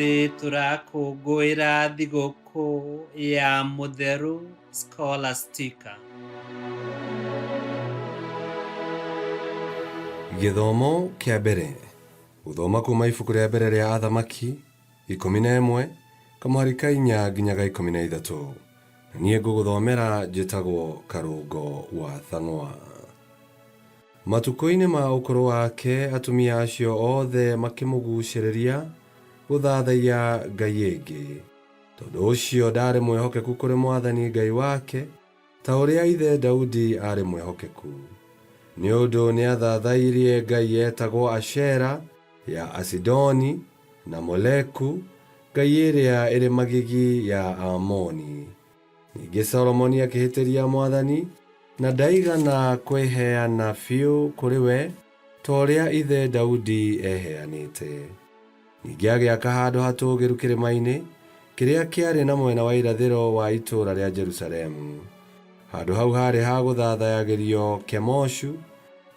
Ũmũthĩ tũrakũngũĩra thigũkũ ya Mũtheru Scholastica. Gĩthomo kĩa mbere. Gũthoma kuuma ibuku rĩa mbere rĩa Athamaki, 11, kamũhari ka 4 nginya ga 13. Na niĩ ngũgũthomera njĩtagwo Karũngo wa Thang'wa. Matukũ-inĩ ma ũkũrũ wake atumia acio othe makĩmũgucĩrĩria gũthathaiya ngai ĩngĩ. Tondũ ũcio ndaarĩ mwĩhokeku kũrĩ mwathani Ngai wake ta ũrĩa ithe Daudi aarĩ mwĩhokeku. Nĩ ũndũ nĩathathairie ngai yetagwo Ashera ya Asidoni na Moleku, ngai ĩrĩa ĩrĩ magigi ya Aamoni. Ningĩ Solomoni akĩhĩtĩria mwathani, na ndaigana kwĩheana biũ kũrĩ we ta ũrĩa ithe Daudi eeheanĩte. Ningĩ agĩaka handũ hatũũgĩru kĩrĩma-inĩ kĩrĩa kĩarĩ na mwena wa irathĩro wa itũũra rĩa Jerusalemu. Handũ hau haarĩ ha gũthaathayagĩrio Kemoshu,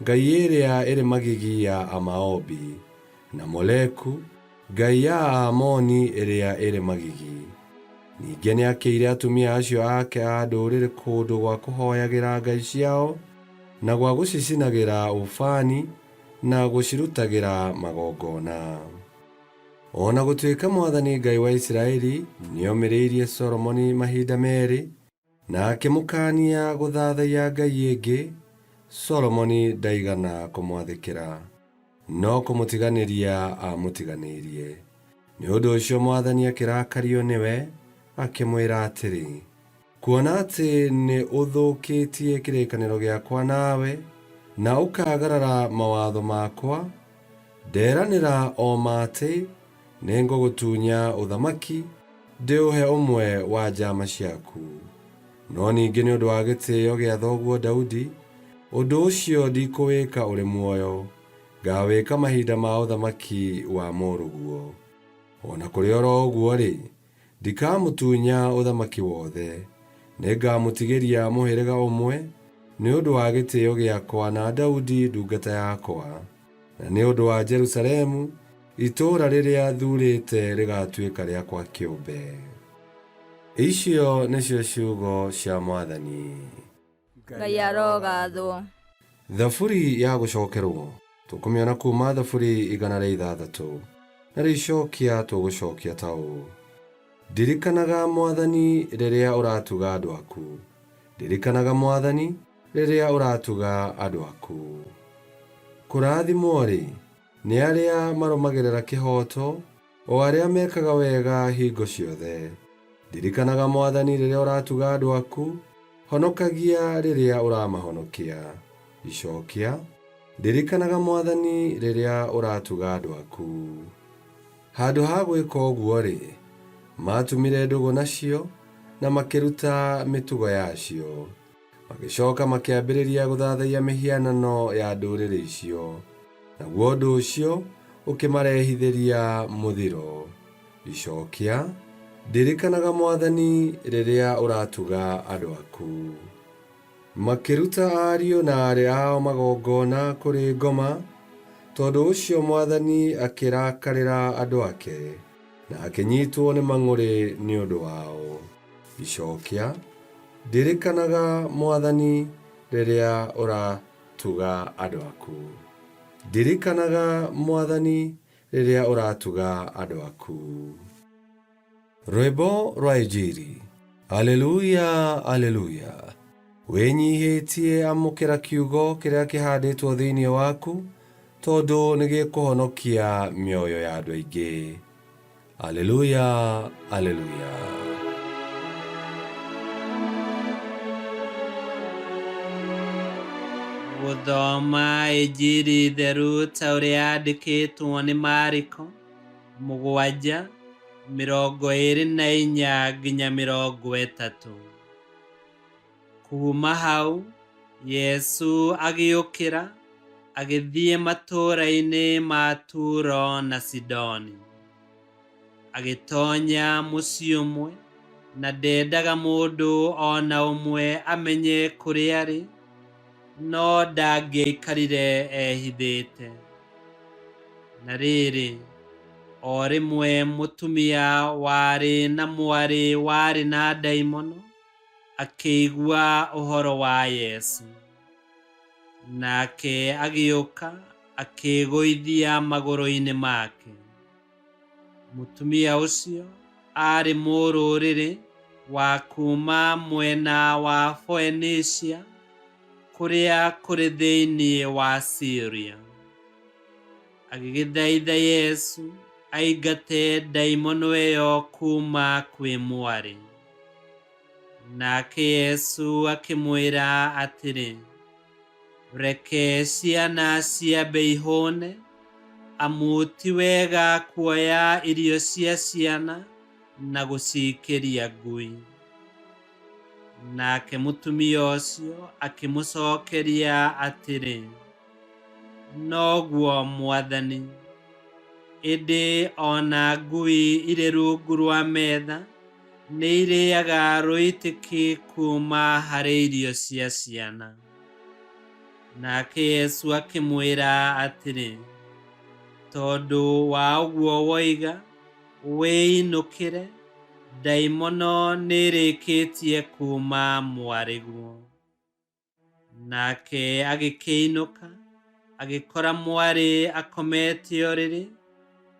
ngai ĩrĩa ĩrĩ magigi ya Amaobi, na Moleku, ngai ya Aamoni ĩrĩa ĩrĩ magigi. Ningĩ nĩakĩire atumia acio ake a ndũrĩrĩ kũndũ gwa kũhooyagĩra ngai ciao, na gwa gũcicinagĩra ũbani, na gũcirutagĩra magongona. O na gũtuĩka mwathani Ngai wa Isiraeli nĩomĩrĩirie Solomoni mahinda meerĩ, na akĩmũkaania gũthaathaiya ngai ĩngĩ, Solomoni ndaigana kũmwathĩkĩra, no kũmũtiganĩria aamũtiganĩirie. Nĩ ũndũ ũcio mwathani akĩrakario nĩwe, akĩmwĩra atĩrĩ, Kuona atĩ nĩ ũthũkĩtie kĩrĩkanĩro gĩakwa nawe, na ũkaagarara mawatho makwa, nderanĩra o ma atĩ nĩngũgũtunya ũthamaki ndĩũhe ũmwe wa njaama ciaku. No ningĩ nĩ ũndũ wa gĩtĩĩo gĩa thoguo Daudi, ũndũ ũcio ndikũwĩka ũrĩ muoyo, ngaawĩka mahinda ma ũthamaki wa mũrũguo. O na kũrĩ oro ũguo-rĩ, ndikamũtunya ũthamaki wothe, nĩngamũtigĩria mũhĩrĩga ũmwe nĩ ũndũ wa gĩtĩĩo gĩakwa na Daudi ndungata yakwa, na nĩ ũndũ wa Jerusalemu, itũũra rĩrĩa thuurĩte rĩgaatuĩka rĩakwa kĩũmbe. Icio nĩcio ciugo cia Mwathani. Ngai arogathwo. Thaburi ya gũcokerwo tũkũmĩona kuma Thaburi 106, na rĩicokia tũgũcokia ta ũũ: Ndirikanaga Mwathani rĩrĩa ũratuga andũ aku, ndirikanaga Mwathani rĩrĩa ũratuga andũ aku. Kũrathimwo-rĩ, nĩ arĩa marũmagĩrĩra kĩhooto, o arĩa mekaga wega hingo ciothe. Ndirikanaga Mwathani rĩrĩa ũratuga andũ aku, honokagia rĩrĩa ũramahonokia. Icokia: Ndirikanaga Mwathani rĩrĩa ũratuga andũ aku. Handũ ha gwĩka ũguo-rĩ, maatumire ndũgũ nacio na makĩruta mĩtugo yacio. Magĩcoka makĩambĩrĩria gũthathaiya mĩhianano ya ndũrĩrĩ icio, naguo ũndũ ũcio ũkĩmarehithĩria mũthiro. Icokia: Ndirikanaga Mwathani rĩrĩa ũratuga andũ aku. Makĩruta ariũ na aarĩ ao magongona kũrĩ ngoma, tondũ ũcio Mwathani akĩrakarĩra andũ ake, na akĩnyitwo nĩ mang'ũrĩ nĩ ũndũ wao. Icokia: Ndirikanaga Mwathani rĩrĩa ũratuga andũ aku. Ndirikanaga Mwathani rĩrĩa ũratuga andũ aku. Rwĩmbo rwa Injiri. Aleluya, aleluya. Wĩnyihĩtie amũkĩra kiugo kĩrĩa kĩhandĩtwo thĩinĩ waku, tondũ nĩ gĩkũhonokia mĩoyo ya andũ aingĩ. Aleluya, aleluya. Gũthoma Injiri theru ta ũrĩa yandĩkĩtwo nĩ Mariko 7:24-30. Kuuma hau Yesu agĩũkĩra agĩthiĩ matũũra-inĩ ma Turo na Sidoni. Agĩtonya mũciĩ ũmwe, na ndendaga mũndũ o na ũmwe amenye kũrĩa arĩ, no ndangĩaikarire ehithĩte. Na rĩrĩ, O rĩmwe mũtumia warĩ na mwarĩ warĩ na ndaimono akĩigua ũhoro wa Yesu. Nake agĩũka akĩĩgũithia magũrũ-inĩ make. Mũtumia ũcio aarĩ mũrũrĩrĩ wa kuuma mwena wa Foenicia kũrĩa kũrĩ thĩinĩ wa Syria. Agĩgĩthaitha Yesu aingate ndaimono ĩyo kuuma kwĩ mwarĩ. Nake Yesu akĩmwĩra atĩrĩ, reke ciana ciambe ihũne, amu ti wega kuoya irio cia ciana na gũciikĩria ngui. Nake mũtumia ũcio akĩmũcokeria atĩrĩ, noguo Mwathani, ĩndĩ ona ngui irĩ rungu rwa metha nĩ irĩaga rũitĩki kuuma harĩ irio cia ciana. Nake Yesu akĩmwĩra atĩrĩ, tondũ wa ũguo woiga, wĩinũkĩre, ndaimono nĩĩrĩkĩtie kuuma mwarĩguo. Nake agĩkĩinũka, agĩkora mwarĩ akomete ũrĩrĩ,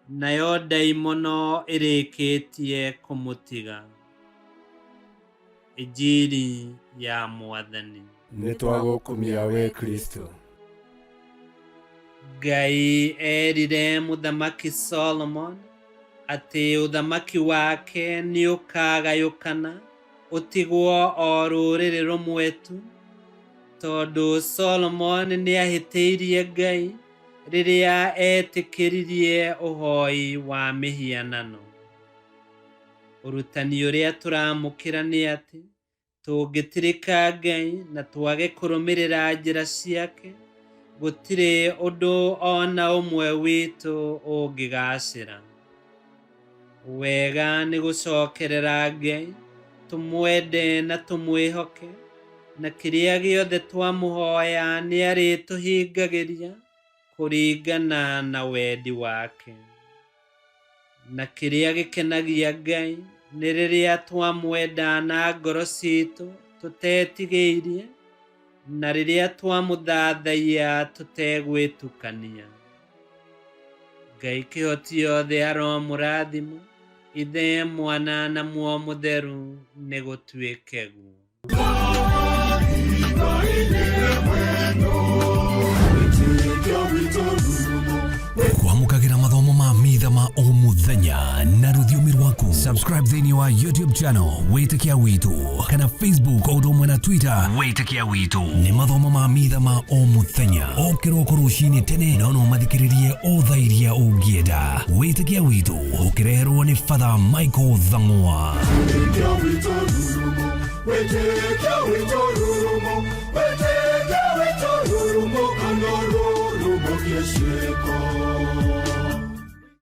nayo ndaimono ĩrĩkĩtie kũmũtiga. Injiri ya Mwathani. Nĩtwagũkumia we Kristo. Ngai erire Mũthamaki Solomon atĩ ũthamaki wake nĩũkagayũkana ũtigwo o rũrĩrĩ rũmwe tu, tondũ Solomon nĩahĩtĩirie Ngai rĩrĩa etĩkĩririe ũhoi wa mĩhianano. Ũrutani ũrĩa tũramũkĩra nĩ atĩ tũngĩtirika Ngai na twage kũrũmĩrĩra njĩra ciake, gũtirĩ ũndũ ona ũmwe witũ ũngĩgacĩra. Wega nĩ gũcokerera Ngai, tũmwende na tũmwĩhoke, na kĩrĩa gĩothe twamũhoya nĩarĩtũhingagĩria kũringana na wendi wake. Na kĩrĩa gĩkenagia Ngai nĩ rĩrĩa twamwenda na ngoro citũ tũtetigĩirie, na rĩrĩa twamũthathaiya tũtegwĩtukania. Ngai kĩhoti yothe aromũrathima, Ithe, Mwana na Muoyo Mũtheru, nĩgũtuĩke guo. Kwamũkagĩra mathomo ma mitha ma o mũthenya na rũthiomi rwaku. Subscribe thĩinĩ wa YouTube channel Wĩtĩkia Witũ kana Facebook o ũndũ ũmwe na Twitter Wĩtĩkia Witũ. Nĩ mathomo ma mitha ma o mũthenya o kĩroko rũcinĩ tene, no no mathikĩrĩrie o thaa iria ũngĩenda. Wĩtĩkia Witũ ũkĩreherwo nĩ Father Michael Thang'wa. Wĩtĩkia witũ rurumo, wĩtĩkia witũ rurumo, kana rurumo kĩciĩko.